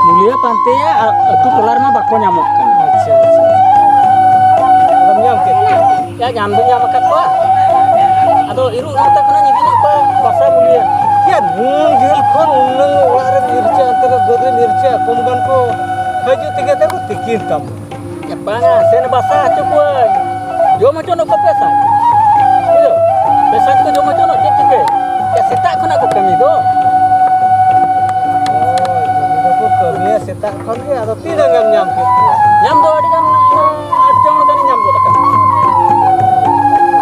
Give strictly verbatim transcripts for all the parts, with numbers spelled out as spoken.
ᱢᱩᱞᱤᱭᱟᱹ ᱯᱟᱱᱛᱮᱭᱟ ᱟᱨ ᱟᱹᱛᱩ ᱴᱚᱞᱟ ᱨᱮᱢᱟ ᱵᱟᱠᱚ ᱧᱟᱢᱚᱜ ᱠᱟᱱᱟ᱾ ᱟᱪᱪᱷᱟ, ᱟᱪᱪᱷᱟ᱾ ᱟᱫᱚᱢ ᱧᱟᱢ ᱠᱮᱫ ᱠᱚᱣᱟ? ᱭᱟ, ᱧᱟᱢ ᱫᱚᱧ ᱧᱟᱢ ᱟᱠᱟᱫ ᱠᱚᱣᱟ᱾ ᱟᱫᱚ ᱤᱨᱩᱜ ᱱᱚᱛᱮ ᱠᱷᱚᱱᱟᱜ ᱤᱧ ᱤᱫᱤ ᱞᱮᱫ ᱦᱤᱡᱩᱜ ᱛᱮᱜᱮ ᱛᱟᱠᱚ ᱛᱤᱠᱤᱱ ᱛᱟᱢ᱾ ᱮ ᱵᱟᱝᱟ, ᱥᱮᱱ ᱵᱟᱥᱟ ᱦᱚᱪᱚ ᱠᱚᱣᱟᱹᱧ᱾ ᱡᱚᱢ ᱦᱚᱪᱚ ᱱᱚᱜ ᱠᱚ ᱯᱮ ᱥᱟᱡ᱾ ᱵᱩᱡᱷᱟᱹᱣ? ᱯᱮ ᱥᱟᱡ ᱠᱚ ᱡᱚᱢ ᱦᱚᱪᱚ ᱱᱚᱜ, ᱪᱮᱫ ᱪᱤᱠᱟᱹ? ᱮ, ᱥᱮᱛᱟᱜ ᱠᱷᱚᱱᱟᱜ ᱠᱚ ᱠᱟᱹᱢᱤ ᱫᱚ᱾ ᱦᱳᱭ, ᱠᱟᱹᱢᱤ ᱫᱚᱠᱚ ᱠᱟᱹᱢᱤᱭᱟ ᱥᱮᱛᱟᱜ ᱠᱷᱚᱱ ᱜᱮ, ᱟᱫᱚ ᱛᱤᱱᱟᱹᱜ ᱜᱟᱱ ᱧᱟᱢ ᱠᱮᱫ ᱠᱚᱣᱟ? ᱧᱟᱢ ᱫᱚ ᱟᱹᱰᱤ ᱜᱟᱱ, ᱤᱱᱟᱹ ᱟᱴ ᱡᱚᱱ ᱜᱟᱱᱤᱧ ᱧᱟᱢ ᱜᱚᱫ ᱟᱠᱟᱫ ᱠᱚᱣᱟ᱾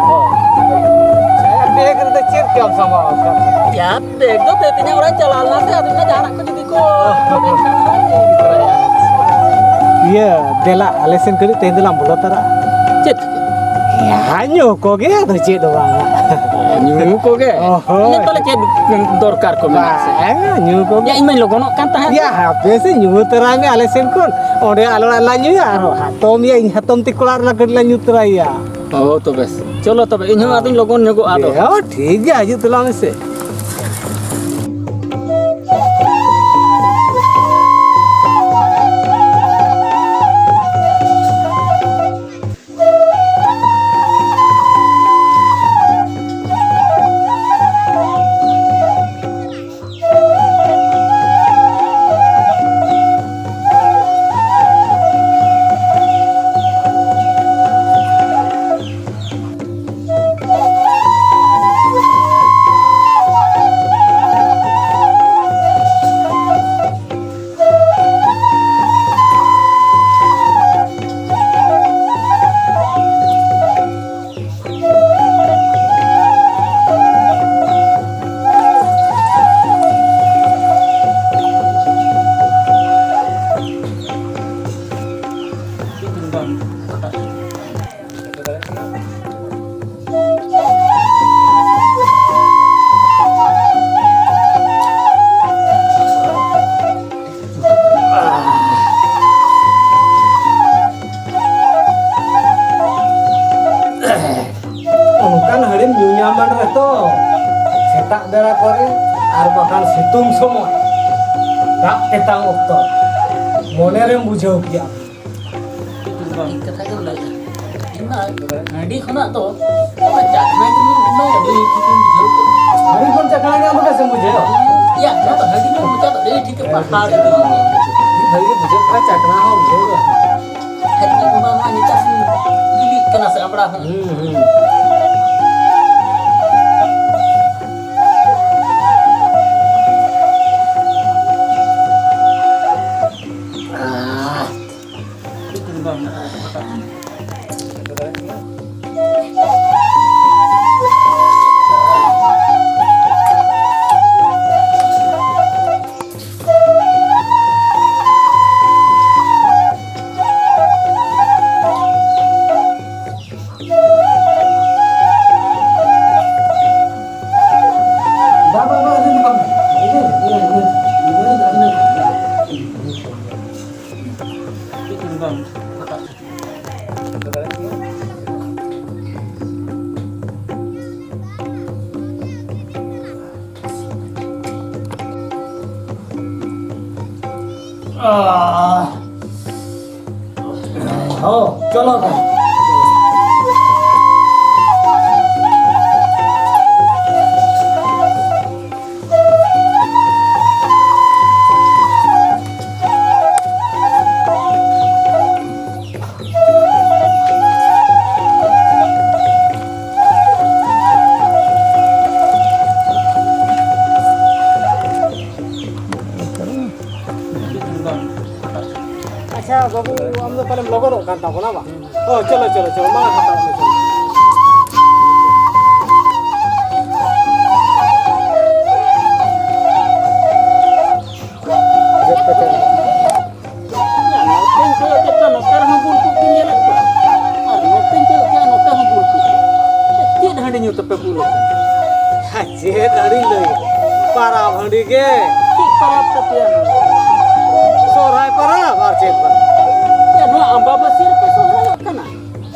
ᱦᱳᱭ᱾ ᱟᱪᱪᱷᱟ, ᱵᱮᱜᱽ ᱨᱮᱫᱚ ᱪᱮᱫ ᱠᱚᱢ ᱥᱟᱢᱵᱟᱣ ᱟᱠᱟᱫ? ᱭᱟ, ᱵᱮᱜᱽ ᱫᱚ ᱫᱟᱹᱭ ᱛᱤᱧᱟᱹ ᱚᱲᱟᱜ ᱤᱧ ᱪᱟᱞᱟᱣ ᱞᱮᱱᱟ ᱥᱮ, ᱟᱫᱚ ᱢᱮᱱᱫᱟ ᱡᱟᱦᱟᱱᱟᱜ ᱠᱚ ᱡᱩᱫᱤ ᱠᱚ ᱢᱮᱱᱠᱷᱟᱱ ᱫᱚ ᱤᱫᱤ ᱛᱚᱨᱟᱭᱟ᱾ ᱤᱭᱟᱹ, ᱫᱮᱞᱟ, ᱟᱞᱮ ᱥᱮᱱ ᱠᱟᱹᱴᱤᱡ ᱛᱮᱦᱮᱧ ᱫᱚᱞᱟᱝ ᱵᱚᱞᱚ ᱛᱟᱨᱟᱜᱼᱟ᱾ ᱪᱮᱫ? ᱦᱮᱸ, ᱧᱩ ᱠᱚᱜᱮ, ᱟᱫᱚ ᱪᱮᱫ ᱦᱚᱸ ᱵᱟᱝᱟ᱾ ᱧᱩ ᱠᱚᱜᱮ? ᱚ, ᱦᱳᱭ᱾ ᱤᱧᱟᱹᱜ ᱛᱟᱦᱞᱮ ᱪᱮᱫ ᱫᱚᱨᱠᱟᱨ ᱠᱚ ᱢᱮᱱᱟᱜᱼᱟ ᱥᱮ? ᱵᱟᱝᱟ, ᱧᱩ ᱠᱚᱜᱮ᱾ ᱭᱟ, ᱤᱧ ᱢᱟᱧ ᱞᱚᱜᱚᱱᱚᱜ ᱠᱟᱱ ᱛᱟᱦᱮᱸᱫ᱾ ᱭᱟ, ᱦᱟᱯᱮ ᱥᱮ, ᱧᱩ ᱛᱚᱨᱟᱭ ᱢᱮ ᱟᱞᱮ ᱥᱮᱱ ᱠᱷᱚᱱ᱾ ᱚᱸᱰᱮ ᱟᱞᱮ ᱚᱲᱟᱜ ᱨᱮᱞᱟᱝ ᱧᱩᱭᱟ, ᱟᱨᱦᱚᱸ ᱦᱟᱛᱚᱢ ᱭᱟ, ᱤᱧ ᱦᱟᱛᱚᱢ ᱛᱮᱠᱚ ᱚᱲᱟᱜ ᱨᱮᱞᱟᱝ ᱠᱟᱹᱴᱤᱡ ᱞᱟᱝ ᱧᱩ ᱛᱚᱨᱟᱭᱟ᱾ ᱚ, ᱛᱚᱵᱮ ᱪᱚᱞᱚ ᱛᱚᱵᱮ, ᱤᱧ ᱦᱚᱸ ᱟᱫᱚᱧ ᱞᱚᱜᱚᱱ ᱧᱚᱜᱚᱜᱼᱟ ᱟᱫᱚ᱾ ᱦᱮᱸ, ᱴᱷᱤᱠ ᱜᱮᱭᱟ, ᱦᱤᱡᱩᱜ ᱛᱟᱞᱟᱝ ᱢᱮᱥᱮ᱾ ᱚᱱᱠᱟᱱ ᱦᱟᱺᱰᱤᱢ ᱧᱩ ᱧᱟᱢ ᱢᱟᱱ ᱨᱮᱛᱚ, ᱥᱮᱛᱟᱜ ᱵᱮᱲᱟ ᱠᱚᱨᱮ ᱟᱨ ᱵᱟᱠᱷᱟᱱ ᱥᱤᱛᱩᱝ ᱥᱚᱢᱚᱭ, ᱫᱟᱜ ᱛᱮᱛᱟᱝ ᱚᱠᱛᱚ, ᱢᱚᱱᱮ ᱨᱮᱢ ᱵᱩᱡᱷᱟᱹᱣ ᱠᱮᱭᱟ᱾ ᱴᱷᱤᱠ ᱠᱟᱛᱷᱟ ᱜᱮᱢ ᱞᱟᱹᱭᱮᱜᱼᱟ᱾ ᱤᱧ ᱢᱟ ᱦᱟᱺᱰᱤ ᱠᱷᱚᱱᱟᱜ ᱫᱚ ᱚᱱᱟ ᱪᱟᱠᱷᱱᱟ ᱜᱮ ᱢᱤᱫ ᱢᱟ ᱟᱹᱰᱤ ᱴᱷᱤᱠᱤᱧ ᱵᱩᱡᱷᱟᱹᱣ ᱠᱮᱫ᱾ ᱦᱟᱺᱰᱤ ᱠᱷᱚᱱ ᱪᱟᱠᱷᱱᱟ ᱜᱮ ᱟᱢ ᱵᱮᱥᱮᱢ ᱵᱩᱡᱷᱟᱹᱣᱟ? ᱭᱟ, ᱱᱚᱣᱟ ᱫᱚ ᱦᱟᱺᱰᱤ ᱧᱩ ᱢᱚᱪᱟ ᱫᱚ ᱟᱹᱰᱤ ᱴᱷᱤᱠ ᱮ ᱯᱟᱲᱦᱟᱣ ᱞᱮᱫᱟ᱾ ᱵᱷᱟᱹᱜᱤ ᱜᱮ ᱵᱩᱡᱷᱟᱹᱜ ᱠᱟᱱᱟ, ᱪᱟᱠᱷᱱᱟ ᱦᱚᱸ ᱵᱩᱡᱷᱟᱹᱣ ᱫᱟ᱾ ᱦᱮᱡ ᱠᱟᱛᱮ ᱢᱟ ᱱᱚᱣᱟ ᱱᱮᱛᱟᱨ ᱥᱤᱧ ᱜᱤᱞᱤᱜ ᱠᱟᱱᱟ ᱥᱮ ᱟᱵᱲᱟ ᱦᱚᱸ᱾ ᱦᱩᱸ, ᱦᱩᱸ᱾ ᱦᱚᱸ, ᱪᱚᱞᱚ ᱛᱟᱦᱞᱮ᱾ ᱟᱪᱪᱷᱟ ᱵᱟᱹᱵᱩ, ᱟᱢ ᱫᱚ ᱯᱟᱞᱮᱢ ᱞᱚᱜᱚᱱᱚᱜ ᱠᱟᱱ ᱛᱟᱵᱚᱱᱟ ᱵᱟᱝ? ᱚ, ᱪᱚᱞᱚ, ᱪᱚᱞᱚ, ᱪᱚᱞᱚ, ᱢᱟ ᱦᱟᱛᱟᱣ ᱢᱮ, ᱪᱚᱞᱚ᱾ ᱱᱚᱛᱮᱧ ᱠᱚᱭᱚᱜ ᱠᱮᱫ ᱠᱚᱣᱟ, ᱱᱚᱛᱮ ᱨᱮᱦᱚᱸ ᱵᱩᱞ ᱠᱚ ᱠᱚ ᱧᱮᱞᱮᱫ ᱠᱚᱣᱟ᱾ ᱟᱨ ᱱᱚᱛᱮᱧ ᱠᱚᱭᱚᱜ ᱠᱮᱫᱟ, ᱱᱚᱛᱮ ᱦᱚᱸ ᱵᱩᱞ ᱠᱚ᱾ ᱪᱮᱫ ᱦᱟᱺᱰᱤ ᱧᱩ ᱛᱮᱯᱮ ᱵᱩᱞ ᱟᱠᱟᱱᱟ? ᱪᱮᱫ ᱦᱟᱺᱰᱤᱧ ᱞᱟᱹᱭᱟ? ᱯᱟᱨᱟᱵᱽ ᱦᱟᱺᱰᱤ ᱜᱮ᱾ ᱪᱮᱫ ᱯᱟᱨᱟᱵᱽ ᱛᱟᱯᱮᱭᱟ ᱱᱚᱣᱟ? ᱥᱚᱦᱨᱟᱭ ᱯᱟᱨᱟᱵᱽ ᱟᱨ ᱪᱮᱫ ᱯᱟᱨᱟᱵᱽ? ᱭᱟ, ᱱᱚᱣᱟ ᱟᱢᱵᱟᱵᱟᱹᱥᱭᱟᱹ ᱨᱮᱯᱮ ᱥᱚᱦᱨᱟᱭᱚᱜ ᱠᱟᱱᱟ?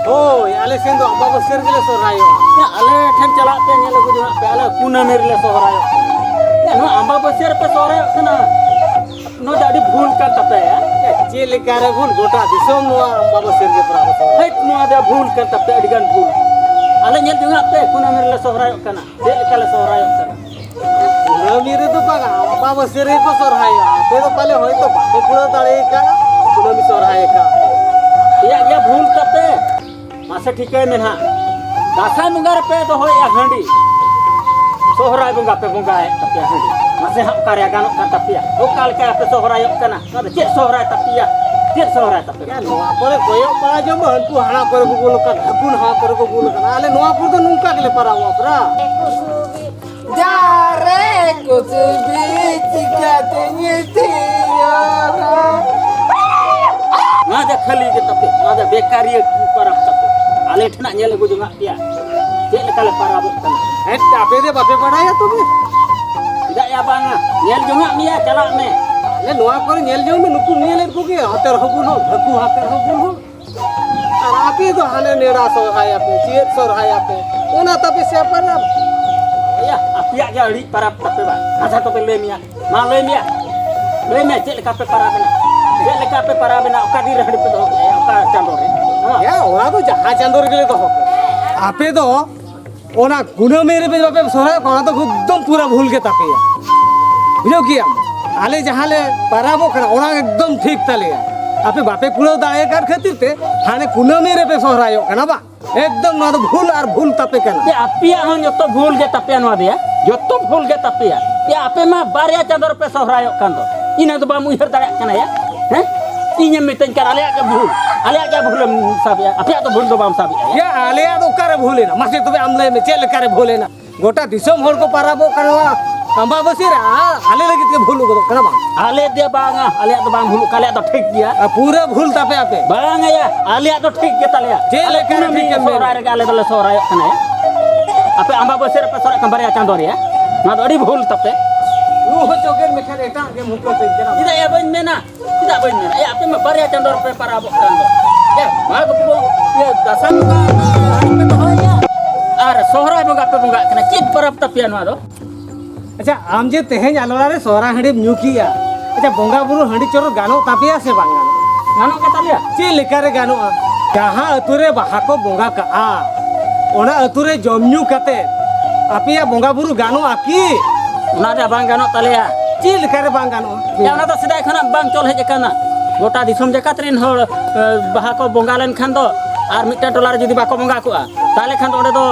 ᱦᱳᱭ, ᱟᱞᱮ ᱥᱮᱱ ᱫᱚ ᱟᱢᱵᱟᱵᱟᱹᱥᱭᱟᱹ ᱨᱮᱜᱮ ᱞᱮ ᱥᱚᱦᱨᱟᱭᱚᱜᱼᱟ᱾ ᱭᱟ, ᱟᱞᱮ ᱴᱷᱮᱱ ᱪᱟᱞᱟᱜ ᱯᱮ, ᱧᱮᱞ ᱟᱹᱜᱩ ᱡᱚᱝᱟᱜ ᱯᱮ, ᱟᱞᱮ ᱠᱩᱱᱟᱹᱢᱤ ᱨᱮᱞᱮ ᱥᱚᱦᱨᱟᱭᱚᱜ ᱠᱟᱱᱟ᱾ ᱭᱟ, ᱱᱚᱣᱟ ᱟᱢᱵᱟᱵᱟᱹᱥᱭᱟᱹ ᱨᱮᱯᱮ ᱥᱚᱦᱨᱟᱭᱚᱜ ᱠᱟᱱᱟ? ᱱᱚᱣᱟ ᱫᱚ ᱟᱹᱰᱤ ᱵᱷᱩᱞ ᱠᱟᱱ ᱛᱟᱯᱮᱭᱟ᱾ ᱭᱟ, ᱪᱮᱫ ᱞᱮᱠᱟ ᱨᱮ ᱵᱷᱩᱞ? ᱜᱚᱴᱟ ᱫᱤᱥᱚᱢ ᱱᱚᱣᱟ ᱟᱢᱵᱟᱵᱟᱹᱥᱭᱟᱹ ᱨᱮᱜᱮ ᱯᱟᱨᱟᱵᱽ ᱠᱚ ᱥᱚᱦᱨᱟᱭᱚᱜᱼᱟ᱾ ᱦᱮᱸ, ᱱᱚᱣᱟ ᱫᱚ ᱵᱷᱩᱞ ᱠᱟᱱ ᱛᱟᱯᱮᱭᱟ, ᱟᱹᱰᱤ ᱜᱟᱱ ᱵᱷᱩᱞ᱾ ᱟᱞᱮ ᱧᱮᱞ ᱡᱚᱝᱟᱜ ᱯᱮ, ᱠᱩᱱᱟᱹᱢᱤ ᱨᱮᱞᱮ ᱥᱚᱦᱨᱟᱭᱚᱜ ᱠᱟᱱᱟ᱾ ᱪᱮᱫ ᱞᱮᱠᱟ ᱞᱮ ᱥᱚᱦᱨᱟᱭᱚᱜ ᱠᱟᱱᱟ? ᱠᱩᱱᱟᱹᱢᱤ ᱨᱮᱫᱚ ᱵᱟᱝᱟ, ᱟᱵᱚ ᱥᱮᱨᱮᱧ ᱠᱚ ᱥᱚᱨᱦᱟᱭᱚᱜᱼᱟ᱾ ᱟᱯᱮ ᱫᱚ ᱯᱟᱞᱮ ᱦᱚᱭᱛᱳ ᱵᱟᱯᱮ ᱠᱩᱲᱟᱹᱣ ᱫᱟᱲᱮ ᱟᱠᱟᱫ ᱠᱩᱱᱟᱹᱢᱤ ᱥᱚᱨᱦᱟᱭ ᱟᱠᱟᱫ᱾ ᱨᱮᱭᱟᱜ ᱜᱮ ᱵᱷᱩᱞ ᱛᱟᱯᱮ᱾ ᱢᱟᱥᱮ ᱴᱷᱤᱠᱟᱹᱭ ᱢᱮ ᱱᱟᱦᱟᱜ, ᱫᱟᱸᱥᱟᱭ ᱵᱚᱸᱜᱟ ᱨᱮᱯᱮ ᱫᱚᱦᱚᱭᱮᱫᱼᱟ ᱦᱟᱺᱰᱤ, ᱥᱚᱦᱨᱟᱭ ᱵᱚᱸᱜᱟ ᱯᱮ ᱵᱚᱸᱜᱟᱭᱮᱫ ᱛᱟᱯᱮᱭᱟ ᱦᱟᱺᱰᱤ᱾ ᱢᱟᱥᱮ ᱦᱟᱸᱜ ᱚᱠᱟ ᱨᱮᱭᱟᱜ ᱜᱟᱱᱚᱜ ᱠᱟᱱ ᱛᱟᱯᱮᱭᱟ? ᱚᱠᱟ ᱞᱮᱠᱟ ᱟᱯᱮ ᱥᱚᱦᱨᱟᱭᱚᱜ ᱠᱟᱱᱟ? ᱱᱚᱣᱟ ᱫᱚ ᱪᱮᱫ ᱥᱚᱦᱨᱟᱭ ᱛᱟᱯᱮᱭᱟ? ᱪᱮᱫ ᱥᱚᱦᱨᱟᱭ ᱛᱟᱯᱮ? ᱭᱟ, ᱱᱚᱣᱟ ᱠᱚᱨᱮ ᱠᱚᱭᱚᱜ ᱵᱟᱲᱟ ᱡᱚᱝ ᱢᱮ, ᱦᱟᱹᱱᱠᱩ ᱦᱟᱱᱟ ᱠᱚᱨᱮ ᱠᱚ ᱵᱚᱞᱚ ᱠᱟᱱ, ᱦᱟᱹᱠᱩ ᱱᱟᱣᱟ ᱠᱚᱨᱮ ᱠᱚ ᱵᱚᱞᱚ ᱠᱟᱱᱟ᱾ ᱟᱞᱮ ᱱᱚᱣᱟ ᱠᱚᱨᱮ ᱫᱚ ᱱᱚᱝᱠᱟ ᱜᱮᱞᱮ ᱯᱟᱨᱟᱵᱚᱜᱼᱟ ᱯᱨᱟ᱾ ᱡᱟᱨᱮ ᱠᱩᱥᱵᱤ ᱪᱤᱠᱟᱹᱛᱮ ᱧᱮᱛᱤᱭᱚᱨᱟ᱾ ᱱᱚᱣᱟ ᱫᱚ ᱠᱷᱟᱹᱞᱤ ᱜᱮ ᱛᱟᱯᱮ, ᱱᱚᱣᱟ ᱫᱚ ᱵᱮᱠᱟᱨᱤᱭᱟᱹ ᱯᱟᱨᱟᱵᱽ ᱛᱟᱯᱮ᱾ ᱟᱞᱮ ᱴᱷᱮᱱᱟᱜ ᱧᱮᱞ ᱟᱹᱜᱩ ᱡᱚᱝᱟᱜ ᱯᱮᱭᱟ, ᱪᱮᱫ ᱞᱮᱠᱟ ᱞᱮ ᱯᱟᱨᱟᱵᱚᱜ ᱠᱟᱱᱟ᱾ ᱦᱮᱸ, ᱟᱯᱮ ᱫᱚ ᱵᱟᱯᱮ ᱵᱟᱲᱟᱭᱟ ᱛᱚᱵᱮ? ᱪᱮᱫᱟᱜ ᱭᱟ ᱵᱟᱝᱟ, ᱧᱮᱞ ᱡᱚᱝᱟᱜ ᱢᱮᱭᱟ, ᱪᱟᱞᱟᱜ ᱢᱮ᱾ ᱟᱞᱮ ᱱᱚᱣᱟ ᱠᱚᱨᱮ ᱧᱮᱞ ᱡᱚᱝ ᱢᱮ, ᱱᱩᱠᱩ ᱧᱮᱞᱮᱫ ᱠᱚᱜᱮ, ᱦᱟᱛᱮᱨ ᱦᱚᱸ ᱵᱩᱞ ᱦᱚᱸ, ᱦᱟᱹᱠᱩ ᱦᱟᱛᱮᱨ ᱦᱚᱸ ᱵᱩᱞ ᱦᱚᱸ᱾ ᱟᱨ ᱟᱯᱮ ᱫᱚ ᱦᱟᱱᱮ ᱱᱮᱲᱟ ᱥᱚᱨᱦᱟᱭ ᱟᱯᱮ, ᱪᱮᱫ ᱥᱚᱨᱦᱟᱭ ᱟᱯᱮ, ᱚᱱᱟ ᱛᱟᱯᱮ ᱥᱮ ᱯᱟᱨᱟᱵᱽ? ᱭᱟ, ᱟᱯᱮᱭᱟᱜ ᱜᱮ ᱟᱹᱰᱤ ᱯᱟᱨᱟᱵᱽ ᱛᱟᱯᱮ ᱵᱟ᱾ ᱟᱪᱪᱷᱟ, ᱛᱚᱵᱮ ᱞᱟᱹᱭ ᱢᱮᱭᱟ, ᱢᱟ ᱞᱟᱹᱭ ᱢᱮᱭᱟ, ᱞᱟᱹᱭ ᱢᱮ, ᱪᱮᱫ ᱞᱮᱠᱟ ᱯᱮ ᱯᱟᱨᱟᱵᱽ ᱮᱱᱟ? ᱪᱮᱫ ᱞᱮᱠᱟ ᱯᱮ ᱯᱟᱨᱟᱵᱽ ᱮᱱᱟ? ᱚᱠᱟ ᱫᱤᱱ ᱨᱮ ᱦᱟᱺᱰᱤ ᱯᱮ ᱫᱚᱦᱚ ᱠᱮᱫᱼᱟ? ᱚᱠᱟ ᱪᱟᱸᱫᱳ ᱨᱮ? ᱦᱮᱸ? ᱭᱟ, ᱚᱱᱟ ᱫᱚ ᱡᱟᱦᱟᱸ ᱪᱟᱸᱫᱳ ᱨᱮᱜᱮ ᱞᱮ ᱫᱚᱦᱚ ᱠᱮᱫ᱾ ᱟᱯᱮ ᱫᱚ ᱚᱱᱟ ᱠᱩᱱᱟᱹᱢᱤ ᱨᱮ ᱵᱟᱯᱮ ᱥᱚᱨᱦᱟᱭᱚᱜ ᱠᱟᱱᱟ, ᱚᱱᱟ ᱫᱚ ᱮᱠᱫᱚᱢ ᱯᱩᱨᱟᱹ ᱵᱷᱩᱞ ᱜᱮ ᱛᱟᱯᱮᱭᱟ᱾ ᱵᱩᱡᱷᱟᱹᱣ ᱠᱮᱜᱼᱟᱢ? ᱟᱞᱮ ᱡᱟᱦᱟᱸ ᱞᱮ ᱯᱟᱨᱟᱵᱚᱜ ᱠᱟᱱᱟ, ᱚᱱᱟ ᱮᱠᱫᱚᱢ ᱴᱷᱤᱠ ᱛᱟᱞᱮᱭᱟ᱾ ᱟᱯᱮ ᱵᱟᱯᱮ ᱠᱩᱲᱟᱹᱣ ᱫᱟᱲᱮᱭᱟᱜ ᱠᱟᱱ ᱠᱷᱟᱹᱛᱤᱨ ᱛᱮ ᱦᱟᱱᱮ ᱠᱩᱱᱟᱹᱢᱤ ᱨᱮᱯᱮ ᱥᱚᱦᱨᱟᱭᱚᱜ ᱠᱟᱱᱟ ᱵᱟᱝ? ᱮᱠᱫᱚᱢ ᱱᱚᱣᱟ ᱫᱚ ᱵᱷᱩᱞ ᱟᱨ ᱵᱷᱩᱞ ᱛᱟᱯᱮ ᱠᱟᱱᱟ᱾ ᱡᱮ ᱟᱯᱮᱭᱟᱜ ᱦᱚᱸ ᱡᱚᱛᱚ ᱵᱷᱩᱞ ᱜᱮ ᱛᱟᱯᱮᱭᱟ ᱱᱚᱣᱟ ᱫᱚᱭᱟ, ᱡᱚᱛᱚ ᱵᱷᱩᱞ ᱜᱮ ᱛᱟᱯᱮᱭᱟ᱾ ᱡᱮ ᱟᱯᱮ ᱢᱟ ᱵᱟᱨᱭᱟ ᱪᱟᱸᱫᱳ ᱨᱮᱯᱮ ᱥᱚᱦᱨᱟᱭᱚᱜ ᱠᱟᱱ ᱫᱚ, ᱤᱱᱟᱹ ᱫᱚ ᱵᱟᱢ ᱩᱭᱦᱟᱹᱨ ᱫᱟᱲᱮᱭᱟᱜ ᱠᱟᱱᱟ ᱭᱟ? ᱦᱮᱸ? ᱤᱧᱮᱢ ᱢᱤᱛᱟᱹᱧ ᱠᱟᱱ ᱟᱞᱮᱭᱟᱜ ᱜᱮ ᱵᱷᱩᱞ, ᱟᱞᱮᱭᱟᱜ ᱜᱮ ᱵᱷᱩᱞᱮᱢ ᱥᱟᱵᱮᱜᱼᱟ, ᱟᱯᱮᱭᱟᱜ ᱫᱚ ᱵᱷᱩᱞ ᱫᱚ ᱵᱟᱢ ᱥᱟᱵᱮᱜᱼᱟ ᱭᱟ? ᱭᱟ, ᱟᱞᱮᱭᱟᱜ ᱫᱚ ᱚᱠᱟᱨᱮ ᱵᱷᱩᱞ ᱮᱱᱟ? ᱢᱟᱥᱮ ᱛᱚᱵᱮ ᱟᱢ ᱞᱟᱹᱭ ᱢᱮ, ᱪᱮᱫ ᱞᱮᱠᱟᱨᱮ ᱵᱷᱩᱞ ᱮᱱᱟ? ᱜᱚᱴᱟ ᱫᱤᱥᱚᱢ ᱦᱚᱲ ᱠᱚ ᱯᱟᱨᱟᱵᱚᱜ ᱠᱟᱱᱟ ᱱᱚᱣᱟ ᱟᱢᱵᱟᱵᱟᱹᱥᱭᱟᱹ ᱨᱮ, ᱟᱨ ᱟᱞᱮ ᱞᱟᱹᱜᱤᱫ ᱜᱮ ᱵᱷᱩᱞ ᱜᱚᱫᱚᱜ ᱠᱟᱱᱟ ᱵᱟᱝ? ᱟᱞᱮ ᱫᱚ ᱵᱟᱝᱟ, ᱟᱞᱮᱭᱟᱜ ᱫᱚ ᱵᱟᱝ ᱵᱷᱩᱞᱩᱜ, ᱟᱞᱮᱭᱟᱜ ᱫᱚ ᱴᱷᱤᱠ ᱜᱮᱭᱟ᱾ ᱟᱨ ᱯᱩᱨᱟᱹ ᱵᱷᱩᱞ ᱛᱟᱯᱮ ᱟᱯᱮ᱾ ᱵᱟᱝᱟ ᱭᱟ, ᱟᱞᱮᱭᱟᱜ ᱫᱚ ᱴᱷᱤᱠ ᱜᱮ ᱛᱟᱞᱮᱭᱟ᱾ ᱪᱮᱫ ᱟᱞᱮ ᱞᱮᱠᱟ ᱠᱩᱱᱟᱹᱢᱤ ᱴᱷᱤᱠ ᱮᱢ ᱢᱮᱱ? ᱥᱚᱦᱨᱟᱭ ᱨᱮᱜᱮ ᱟᱞᱮ ᱫᱚᱞᱮ ᱥᱚᱦᱨᱟᱭᱚᱜ ᱠᱟᱱᱟ ᱭᱟ᱾ ᱟᱯᱮ ᱟᱢᱵᱟᱵᱟᱹᱥᱭᱟᱹ ᱨᱮᱯᱮ ᱥᱚᱦᱨᱟᱭᱚᱜ ᱠᱟᱱᱟ ᱵᱟᱨᱭᱟ ᱪᱟᱸᱫᱳ ᱨᱮᱭᱟᱜ, ᱱᱚᱣᱟ ᱫᱚ ᱟᱹᱰᱤ ᱵᱷᱩᱞ ᱛᱟᱯᱮ᱾ ᱱᱩ ᱦᱚᱸ ᱪᱚᱜᱮᱨ ᱢᱮᱠᱷᱟᱱ ᱮᱴᱟᱜ ᱜᱮᱢ ᱦᱩᱠᱟᱹ ᱠᱟᱹᱧ ᱠᱟᱱᱟ᱾ ᱪᱮᱫᱟᱜ ᱭᱟ ᱵᱟᱹᱧ ᱢᱮᱱᱟ? ᱪᱮᱫᱟᱜ ᱵᱟᱹᱧ ᱢᱮᱱᱟ? ᱮ, ᱟᱯᱮ ᱢᱟ ᱵᱟᱨᱭᱟ ᱪᱟᱸᱫᱳ ᱨᱮᱯᱮ ᱯᱟᱨᱟᱵᱚᱜ ᱠᱟᱱ ᱫᱚ᱾ ᱮ, ᱢᱟᱜᱽ ᱵᱚ-, ᱤᱭᱟᱹ, ᱫᱟᱸᱥᱟᱭ ᱵᱚᱸᱜᱟ ᱦᱟᱺᱰᱤ ᱯᱮ ᱫᱚᱦᱚᱭᱟ ᱟᱨ ᱥᱚᱦᱨᱟᱭ ᱵᱚᱸᱜᱟ ᱯᱮ ᱵᱚᱸᱜᱟᱜ ᱠᱟᱱᱟ᱾ ᱪᱮᱫ ᱯᱚᱨᱚᱵᱽ ᱛᱟᱯᱮᱭᱟ ᱱᱚᱣᱟ ᱫᱚ? ᱟᱪᱪᱷᱟ, ᱟᱢ ᱡᱮ ᱛᱮᱦᱮᱧ ᱟᱞᱣᱟᱲᱟ ᱨᱮ ᱥᱚᱦᱨᱟᱭ ᱦᱟᱺᱰᱤᱢ ᱧᱩ ᱠᱮᱜᱼᱟ, ᱟᱪᱪᱷᱟ, ᱵᱚᱸᱜᱟ ᱵᱩᱨᱩ ᱦᱟᱺᱰᱤ ᱪᱚᱰᱚᱨ ᱜᱟᱱᱚᱜ ᱛᱟᱯᱮᱭᱟ ᱥᱮ ᱵᱟᱝ ᱜᱟᱱᱚᱜᱼᱟ? ᱜᱟᱱᱚᱜ ᱜᱮ ᱛᱟᱞᱮᱭᱟ᱾ ᱪᱮᱫ ᱞᱮᱠᱟ ᱨᱮ ᱜᱟᱱᱚᱜᱼᱟ? ᱡᱟᱦᱟᱸ ᱟᱹᱛᱩ ᱨᱮ ᱵᱟᱦᱟ ᱠᱚ ᱵᱚᱸᱜᱟ ᱠᱟᱜᱼᱟ, ᱚᱱᱟ ᱟᱹᱛᱩ ᱨᱮ ᱡᱚᱢ ᱧᱩ ᱠᱟᱛᱮ ᱟᱯᱮᱭᱟᱜ ᱵᱚᱸᱜᱟ ᱵᱩᱨᱩ ᱜᱟᱱᱚᱜᱼᱟ ᱠᱤ? ᱚᱱᱟ ᱫᱚ ᱵᱟᱝ ᱜᱟᱱᱚᱜ ᱛᱟᱞᱮᱭᱟ᱾ ᱪᱮᱫ ᱞᱮᱠᱟᱨᱮ ᱵᱟᱝ ᱜᱟᱱᱚᱜᱼᱟ? ᱭᱟ, ᱚᱱᱟ ᱫᱚ ᱥᱮᱫᱟᱭ ᱠᱷᱚᱱᱟᱜ ᱵᱟᱝ ᱪᱚᱞ ᱦᱮᱡ ᱟᱠᱟᱱᱟ᱾ ᱜᱚᱴᱟ ᱫᱤᱥᱚᱢ ᱡᱟᱠᱟᱛ ᱨᱮᱱ ᱦᱚᱲ, ᱮ, ᱵᱟᱦᱟ ᱠᱚ ᱵᱚᱸᱜᱟ ᱞᱮᱱᱠᱷᱟᱱ ᱫᱚ ᱟᱨ ᱢᱤᱫᱴᱟᱝ ᱴᱚᱞᱟ ᱨᱮ ᱡᱩᱫᱤ ᱵᱟᱠᱚ ᱵᱚᱸᱜᱟ ᱠᱚᱜᱼᱟ, ᱛᱟᱦᱚᱞᱮ ᱠᱷᱟᱱ ᱫᱚ ᱚᱸᱰᱮ ᱫᱚ,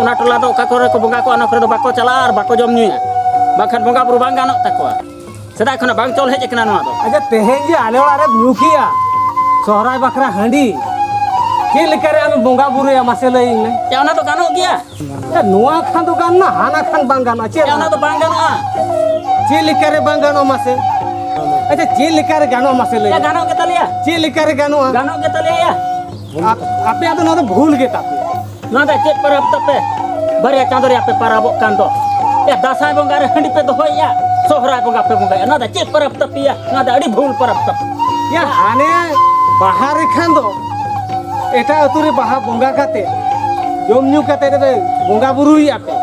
ᱚᱱᱟ ᱴᱚᱞᱟ ᱫᱚ ᱚᱠᱟ ᱠᱚᱨᱮ ᱠᱚ ᱵᱚᱸᱜᱟ ᱠᱚᱜᱼᱟ, ᱚᱱᱟ ᱠᱚᱨᱮ ᱫᱚ ᱵᱟᱠᱚ ᱪᱟᱞᱟᱜᱼᱟ ᱟᱨ ᱵᱟᱠᱚ ᱡᱚᱢ ᱧᱩᱭᱟ, ᱵᱟᱝᱠᱷᱟᱱ ᱵᱚᱸᱜᱟ ᱵᱩᱨᱩ ᱵᱟᱝ ᱜᱟᱱᱚᱜ ᱛᱟᱠᱚᱣᱟ᱾ ᱥᱮᱫᱟᱭ ᱠᱷᱚᱱᱟᱜ ᱵᱟᱝ ᱪᱚᱞ ᱦᱮᱡ ᱟᱠᱟᱱᱟ ᱱᱚᱣᱟ ᱫᱚ᱾ ᱟᱪᱪᱷᱟ, ᱛᱮᱦᱮᱧ ᱡᱮ ᱟᱞᱮ ᱚᱲᱟᱜ ᱨᱮᱢ ᱧᱩ ᱠᱮᱜᱼᱟ ᱥᱚᱦᱨᱟᱭ ᱵᱟᱠᱷᱨᱟ ᱦᱟᱺᱰᱤ, ᱪᱮᱫ ᱞᱮᱠᱟᱨᱮ ᱟᱢᱮᱢ ᱵᱚᱸᱜᱟ ᱵᱩᱨᱩᱭᱟ, ᱢᱟᱥᱮ ᱞᱟᱹᱭᱟᱹᱧ ᱢᱮ᱾ ᱭᱟ, ᱚᱱᱟ ᱫᱚ ᱜᱟᱱᱚᱜ ᱜᱮᱭᱟ᱾ ᱮ, ᱱᱚᱣᱟ ᱠᱷᱟᱱ ᱫᱚ ᱜᱟᱱ ᱱᱟ, ᱦᱟᱱᱟ ᱠᱷᱟᱱ ᱵᱟᱝ ᱜᱟᱱᱚᱜᱼᱟ᱾ ᱪᱮᱫ ᱮ, ᱚᱱᱟ ᱫᱚ ᱵᱟᱝ ᱜᱟᱱᱚᱜᱼᱟ᱾ ᱪᱮᱫ ᱞᱮᱠᱟᱨᱮ ᱵᱟᱝ ᱜᱟᱱᱚᱜᱼᱟ ᱢᱟᱥᱮ? ᱟᱪᱪᱷᱟ, ᱪᱮᱫ ᱞᱮᱠᱟᱨᱮ ᱜᱟᱱᱚᱜᱼᱟ ᱢᱟᱥᱮ ᱞᱟᱹᱭ ᱮ, ᱢᱮ? ᱜᱟᱱᱚᱜ ᱜᱮ ᱛᱟᱞᱮᱭᱟ᱾ ᱪᱮᱫ ᱞᱮᱠᱟᱨᱮ ᱜᱟᱱᱚᱜᱼᱟ? ᱜᱟᱱᱚᱜ ᱜᱮ ᱛᱟᱞᱮᱭᱟ᱾ ᱟᱯ-, ᱟᱯᱮᱭᱟᱜ ᱫᱚ ᱱᱚᱣᱟ ᱫᱚ ᱵᱷᱩᱞ ᱜᱮ ᱛᱟᱯᱮ᱾ ᱱᱚᱣᱟ ᱫᱚ ᱪᱮᱫ ᱯᱚᱨᱚᱵᱽ ᱛᱟᱯᱮ? ᱵᱟᱨᱭᱟ ᱪᱟᱸᱫᱳ ᱨᱮᱭᱟᱜ ᱯᱮ ᱯᱚᱨᱚᱵᱚᱜ ᱠᱟᱱ ᱫᱚ᱾ ᱮ, ᱫᱟᱸᱥᱟᱭ ᱵᱚᱸᱜᱟ ᱨᱮ ᱦᱟᱺᱰᱤ ᱯᱮ ᱫᱚᱦᱚᱭᱮᱜᱼᱟ, ᱥᱚᱦᱨᱟᱭ ᱵᱚᱸᱜᱟ ᱯᱮ ᱵᱚᱸᱜᱟᱭᱟ᱾ ᱱᱚᱣᱟ ᱫᱚ ᱪᱮᱫ ᱯᱚᱨᱚᱵᱽ ᱛᱟᱯᱮᱭᱟ? ᱱᱚᱣᱟ ᱫᱚ ᱟᱹᱰᱤ ᱵᱷᱩᱞ ᱯᱚᱨᱚᱵᱽ ᱛᱟᱯᱮ᱾ ᱭᱟ, ᱦᱟᱱᱮ ᱵᱟᱦᱟ ᱨᱮ ᱠᱷᱟᱱ ᱫᱚ ᱮᱴᱟᱜ ᱟᱹᱛᱩ ᱨᱮ ᱵᱟᱦᱟ ᱵᱚᱸᱜᱟ ᱠᱟᱛᱮ, ᱡᱚᱢ ᱧᱩ ᱠᱟᱛᱮ ᱨᱮ ᱵᱚᱸᱜᱟ ᱵᱩᱨᱩᱭᱮᱜᱼᱟ ᱯᱮ,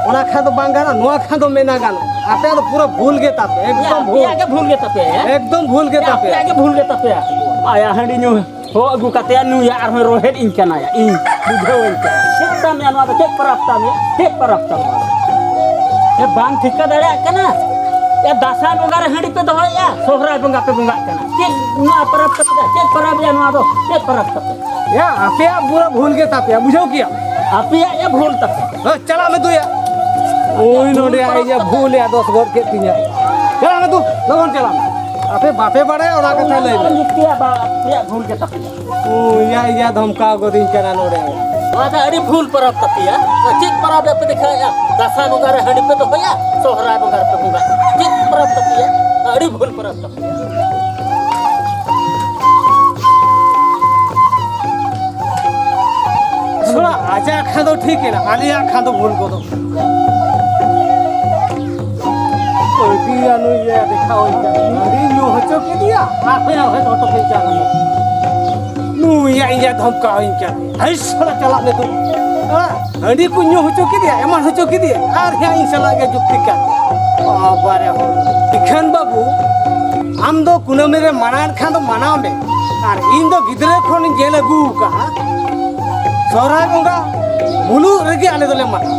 ᱚᱱᱟ ᱠᱷᱟᱱ ᱫᱚ ᱵᱟᱝ ᱜᱟᱱᱚᱜᱼᱟ, ᱱᱚᱣᱟ ᱠᱷᱟᱱ ᱫᱚ ᱢᱮᱱᱟ ᱜᱟᱱᱚᱜᱼᱟ᱾ ᱟᱯᱮᱭᱟᱜ ᱫᱚ ᱯᱩᱨᱟᱹ ᱵᱷᱩᱞ ᱜᱮ ᱛᱟᱯᱮ, ᱮᱠᱫᱚᱢ ᱵᱷᱩᱞ᱾ ᱟᱯᱮᱭᱟᱜ ᱜᱮ ᱵᱷᱩᱞ ᱜᱮ ᱛᱟᱯᱮ᱾ ᱮᱠᱫᱚᱢ ᱵᱷᱩᱞ ᱜᱮ ᱭᱟ, ᱛᱟᱯᱮ᱾ ᱟᱯᱮᱭᱟᱜ ᱜᱮ ᱵᱷᱩᱞ ᱜᱮ ᱛᱟᱯᱮᱭᱟ᱾ ᱟᱭᱟ ᱦᱟᱺᱰᱤ ᱧᱩ ᱦᱚ ᱟᱹᱜᱩ ᱠᱟᱛᱮ ᱱᱩᱭᱟ ᱟᱨᱦᱚᱸ ᱨᱚᱦᱮᱫ ᱤᱧ ᱠᱟᱱᱟᱭᱟ, ᱤᱧ ᱵᱩᱡᱷᱟᱹᱣ ᱤᱧ ᱠᱟᱱᱟ᱾ ᱪᱮᱫ ᱛᱟᱢ ᱭᱟ ᱱᱚᱣᱟ ᱫᱚ? ᱪᱮᱫ ᱯᱚᱨᱚᱵᱽ ᱛᱟᱢ ᱭᱟ? ᱪᱮᱫ ᱯᱚᱨᱚᱵᱽ ᱛᱟᱢ ᱱᱚᱣᱟ ᱫᱚ? ᱮ, ᱵᱟᱝ ᱴᱷᱤᱠᱟᱹ ᱫᱟᱲᱮᱭᱟᱜ ᱠᱟᱱᱟ᱾ ᱮ, ᱫᱟᱸᱥᱟᱭ ᱵᱚᱸᱜᱟ ᱨᱮ ᱦᱟᱺᱰᱤ ᱯᱮ ᱫᱚᱦᱚᱭᱮᱜᱼᱟ, ᱥᱚᱦᱨᱟᱭ ᱵᱚᱸᱜᱟ ᱯᱮ ᱵᱚᱸᱜᱟᱜ ᱠᱟᱱᱟ᱾ ᱪᱮᱫ ᱱᱚᱣᱟ ᱯᱚᱨᱚᱵᱽ ᱛᱟᱯᱮ ᱫᱚ? ᱪᱮᱫ ᱯᱚᱨᱚᱵᱽ ᱭᱟ ᱱᱚᱣᱟ ᱫᱚ? ᱪᱮᱫ ᱯᱚᱨᱚᱵᱽ ᱛᱟᱯᱮ? ᱭᱟ, ᱟᱯᱮᱭᱟᱜ ᱯᱩᱨᱟᱹ ᱵᱷᱩᱞ ᱜᱮ ᱛᱟᱯᱮᱭᱟ, ᱵᱩᱡᱷᱟᱹᱣ ᱠᱮᱭᱟ? ᱟᱯᱮᱭᱟᱜ ᱭᱟ ᱵᱷᱩᱞ ᱛᱟᱯᱮ᱾ ᱦᱮᱸ, ᱪᱟᱞᱟᱜ ᱢᱮ ᱫᱩᱭᱟ᱾ ᱩᱭ ᱱᱚᱰᱮ ᱟᱭ ᱭᱟ ᱵᱷᱩᱞ ᱭᱟ, ᱫᱚᱥ ᱜᱚᱫ ᱠᱮᱫ ᱛᱤᱧᱟ᱾ ᱪᱟᱞᱟᱜ ᱢᱮ ᱫᱩ, ᱞᱚᱜᱚᱱ ᱪᱟᱞᱟᱜ ᱢᱮ᱾ ᱟᱯᱮ ᱵᱟᱯᱮ ᱵᱟᱲᱟᱭᱟ, ᱚᱱᱟ ᱠᱟᱛᱷᱟ ᱞᱟᱹᱭ ᱢᱮ᱾ ᱡᱩᱠᱛᱤᱭᱟ ᱵᱟ-, ᱟᱯᱮᱭᱟᱜ ᱵᱷᱩᱞ ᱜᱮ ᱛᱟᱯᱮᱭᱟ᱾ ᱩᱭ ᱭᱟ, ᱭᱟ, ᱫᱷᱚᱢᱠᱟᱣ ᱜᱚᱫᱤᱧ ᱠᱟᱱᱟ ᱱᱚᱰᱮ᱾ ᱱᱚᱣᱟ ᱫᱚ ᱟᱹᱰᱤ ᱵᱷᱩᱞ ᱯᱚᱨᱚᱵᱽ ᱛᱟᱯᱮᱭᱟ᱾ ᱪᱮᱫ ᱯᱚᱨᱚᱵᱽ ᱟᱯᱮ ᱫᱮᱠᱷᱟᱣᱮᱫᱼᱟ? ᱫᱟᱸᱥᱟᱭ ᱵᱚᱸᱜᱟ ᱨᱮ ᱦᱟᱺᱰᱤ ᱯᱮ ᱫᱚᱦᱚᱭᱟ, ᱥᱚᱦᱨᱟᱭ ᱵᱚᱸᱜᱟ ᱨᱮᱯᱮ ᱵᱚᱸᱜᱟᱜᱼᱟ᱾ ᱪᱮᱫ ᱯᱚᱨᱚᱵᱽ ᱛᱟᱯᱮᱭᱟ? ᱟᱹᱰᱤ ᱵᱷᱩᱞ ᱯᱚᱨᱚᱵᱽ ᱛᱟᱯᱮᱭᱟ᱾ ᱛᱷᱚᱲᱟ ᱟᱡᱟᱜ ᱠᱷᱟᱱ ᱫᱚ ᱴᱷᱤᱠ ᱮᱱᱟ, ᱟᱞᱮᱭᱟᱜ ᱠᱷᱟᱱ ᱫᱚ ᱵᱷᱩᱞ ᱜᱚᱫᱚᱜ᱾ ᱟᱹᱰᱤ ᱟᱱᱩᱭ ᱤᱭᱟᱹ ᱫᱮᱠᱷᱟᱣ ᱤᱧ ᱠᱟᱱᱟ᱾ ᱦᱟᱺᱰᱤ ᱧᱩ ᱦᱚᱪᱚ ᱠᱮᱫᱮᱭᱟ, ᱟᱯᱮ ᱟᱨᱦᱚᱸ ᱦᱚᱴᱚ ᱯᱮ ᱪᱟᱞᱟᱜ᱾ ᱱᱩᱭᱟᱜ ᱤᱧ ᱫᱷᱚᱢᱠᱟᱣ ᱤᱧ ᱠᱟᱱᱟ᱾ ᱦᱟᱭ ᱥᱟᱞᱟ, ᱪᱟᱞᱟᱜ ᱢᱮ ᱛᱚ᱾ ᱦᱮᱸ, ᱦᱟᱺᱰᱤ ᱠᱚ ᱧᱩ ᱦᱚᱪᱚ ᱠᱮᱫᱮᱭᱟ, ᱮᱢᱟᱱ ᱦᱚᱪᱚ ᱠᱮᱫᱮᱭᱟ, ᱟᱨ ᱦᱮᱸ ᱤᱧ ᱥᱟᱞᱟᱜ ᱜᱮ ᱡᱩᱠᱛᱤ ᱠᱟᱱ᱾ ᱵᱟᱵᱟ ᱨᱮ ᱦᱚᱲ᱾ ᱤᱠᱷᱟᱹᱱ ᱵᱟᱹᱵᱩ, ᱟᱢ ᱫᱚ ᱠᱩᱱᱟᱹᱢᱤ ᱨᱮ ᱢᱟᱱᱟᱣᱮᱫ ᱠᱷᱟᱱ ᱫᱚ ᱢᱟᱱᱟᱣ ᱢᱮ, ᱟᱨ ᱤᱧ ᱫᱚ ᱜᱤᱫᱽᱨᱟᱹ ᱠᱷᱚᱱᱤᱧ ᱧᱮᱞ ᱟᱹᱜᱩ ᱟᱠᱟᱫᱼᱟ, ᱥᱚᱦᱨᱟᱭ ᱵᱚᱸᱜᱟ ᱢᱩᱞᱩᱜ ᱨᱮᱜᱮ ᱟᱞᱮ ᱫᱚᱞᱮ ᱢᱟᱱᱟᱣᱟ᱾